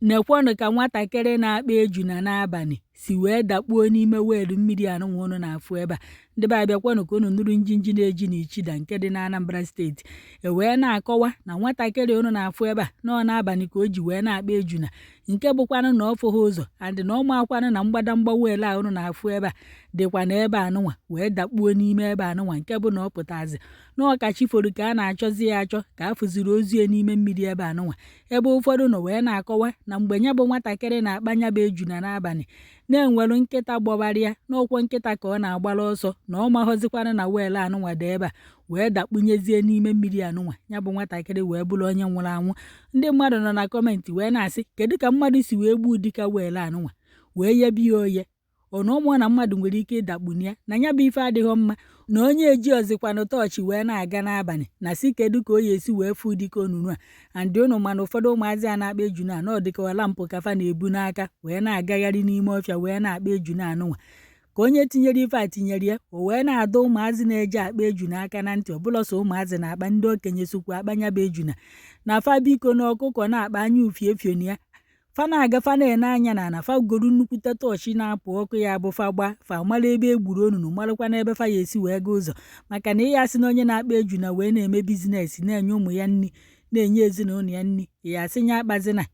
Nekwanụ ka nwatakịrị na-akpa ejuna n'abalị si wee dakpuo n'ime well mmiri anụnwa unu na-afụ ebe a. Ndị be anyị, bịakwanụ ka unu nụrụ njinji na-eji n'Ichida nke dị n'Anambra Steeti. E wee na-akọwa na nwatakịrị unu na-afụ ebe a nọ n'abalị ka o ji wee na-akpa ejuna, nke bụkwanụ na ọ fụghị ụzọ and na ọ makwanụ na mgbadamgba well a unu na-afụ ebe a dịkwa n'ebe anụnwa, wee dakpuo n'ime ebe anụnwa, nke bụ na ọ pụtazi na ọ ka chi foro ka a na-achọzi ya achọ, ka a fụziri ozu ya n'ime mmiri ebe anụnwa. Ebe ụfọdụ nọ wee na-akọwa na mgbe ya bụ nwatakịrị na-akpa ya bụ ejuna n'abalị, na-enwelu nkịta gbọbara ya n'ọkwọ nkịta ka ọ na-agbara ọsọ, na ọ maghọzikwanụ na well anụnwa dị ebe a, wee dakpunyezie n'ime mmiri anụnwa. Ya bụ nwatakịrị wee bụrụ onye nwụrụ anwụ. Ndị mmadụ nọ na comment wee na-asị, kedu ka mmadụ si wee gbuo ụdịka well anụnwa wee yebe ya oye? Ọ na ụmụ na mmadụ nwere ike ịdakpu na ya, na ya bụ ife adịghị mma, na onye eji ọzikwanụ tọọchị wee na-aga n'abalị na si kedu ka o ya esi wee fụ ụdịka onunu a. And ụnụ mana ụfọdụ ụmụazị a na-akpa ejuna a na ọ dịka lamp ka fa na-ebu n'aka wee na-agagharị n'ime ọfịa wee na-akpa ejuna anụnwa. Ka onye tinyere ife a tinyere ya, o wee na-adọ ụmụazị na-eje akpa ejuna aka na ntị. Ọbụla so ụmụazị na-akpa, ndị okenye sokwa akpa nya bụ ejuna na fa, biko, na ọkụkọ na-akpa anya ufie efio na ya. Fa na-aga, fa na-ene anya na ana, fa goro nnukwute tọọchị na-apụ ọkụ, ya bụ fa gba, fa mara ebe e gburu onunu, marakwa n'ebe fa ya esi wee gaa ụzọ. Maka na ịya asị na onye na-akpa ejuna wee na-eme business, na-enye ụmụ ya nri, na-enye ezinụlọ ya nri, ya asị nya akpazina.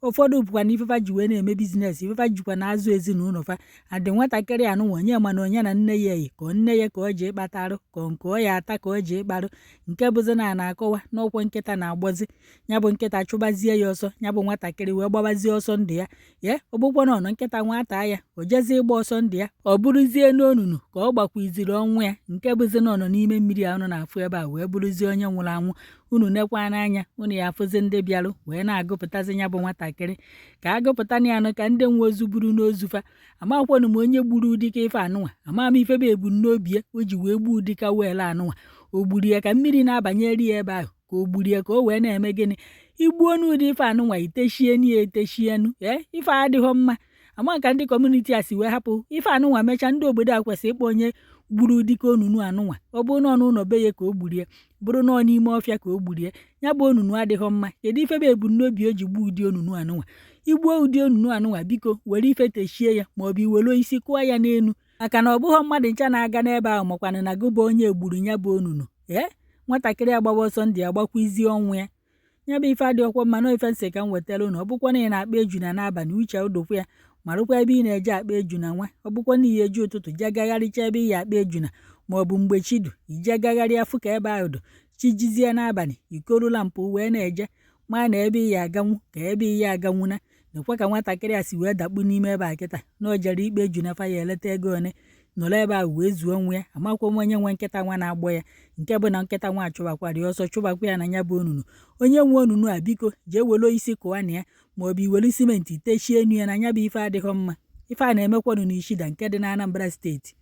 Ụfọdụ bụkwa na ifefa ji wee na-eme business, ifefa jikwa na azụ ezinụlọ fa. Adị nwatakịrị anụnwa, onye mana onye na nne ya eyi ka nne ya ka ọ ji ịkpatarụ ka nke ọ ya ata ka ọ ji ịkparụ, nke bụzi na a na-akọwa n'ọkwọ nkịta na-agbọzi ya bụ nkịta chụbazie ya ọsọ. Ya bụ nwatakịrị wee gbabazie ọsọ ndụ ya. Ye ọ bụkwa na ọnọ nkịta nwata ya, o jezie ịgba ọsọ ndụ ya, ọ bụrụzie n'onunu ka ọ gbakwuziri ọnwụ ya, nke bụzi na ọ nọ n'ime mmiri a unu na-afụ ebe a wee bụrụzie onye nwụrụ anwụ. Unu nekwa n'anya, unu ya afụzi ndị bịarụ wee na-agụpụtazi ya bụ nwatakịrị ka agụpụta ya nụ, ka ndị nwe ozu buru n'ozu fa. Amakwanụ m onye gburu ụdịka ife anụnwa. Ama m ife bụ ebumnobi ya o ji wee gbuo ụdịka well anụnwa. O gburu ya ka mmiri na-abanyere ya ebe ahụ, ka o gburu ya ka o wee na-eme gịnị? Igbuo n'ụdị ife anụnwa, iteshienu ya eteshienu. Ee, ife adịghọ mma. Ama ka ndị community a si wee hapụ ife anụnwa mechaa. Ndị obodo a kwesịrị ịkpọ onye gburu ụdịka onunu anụnwa. Ọ bụrụ na ọnụ ụlọ be ya ka o gburu ya, bụrụ na ọ n'ime ọfịa ka o gburu ya, ya bụ onunu adịghọ mma. Kedu ife bụ ebumnobi o ji gbuo ụdị onunu anụnwa? Igbuo ụdị onunu anụnwa, biko were ife techie ya, maọbụ iwere isi kụọ ya n'elu, maka na ọ bụghọ mmadụ ncha na-aga n'ebe ahụ makwanụ na gụba onye gburu ya bụ onunu. Ee, nwatakịrị agbawa ọsọ ndụ ya, gbakwizie ọnwụ ya. Ya bụ ife adịghịkwa mma. Na ife nsị ka m wetara unu. Ọ bụkwa na ị na-akpa ejuna n'abalị, uche udokwa ya, marụkwa ebe ị na-eje akpa ejuna nwa. Ọ bụkwa na ihe eji ụtụtụ jee gagharịcha ebe ị ya akpa ejuna, ma ọ bụ mgbe chi du ije gagharịa fụ ka ebe ahụ dụ, chi jizie n'abalị, ikoru lamp wee na-eje, maa na ebe ị ya aganwu ka ebe ị ya aganwuna. Nekwa ka nwatakịrị a si wee dakpu n'ime ebe a kịta, na o jere ikpe ejuna fa ya eleta ego one nọrọ ebe ahụ wee zuo onwe ya. Amakwa m onye nwe nkịta nwa na-agbọ ya, nke bụ na nkịta nwa chụbakwara ya ọsọ, chụbakwa ya na ya bụ onunu. Onye nwe onunu a, biko, jee were isi kụwa na ya, maọbụ iwere simenti techie enu ya, na ya bụ ife adịghị mma. Ife a na-emekwanụ n'Ichida nke dị n'Anambra Steeti.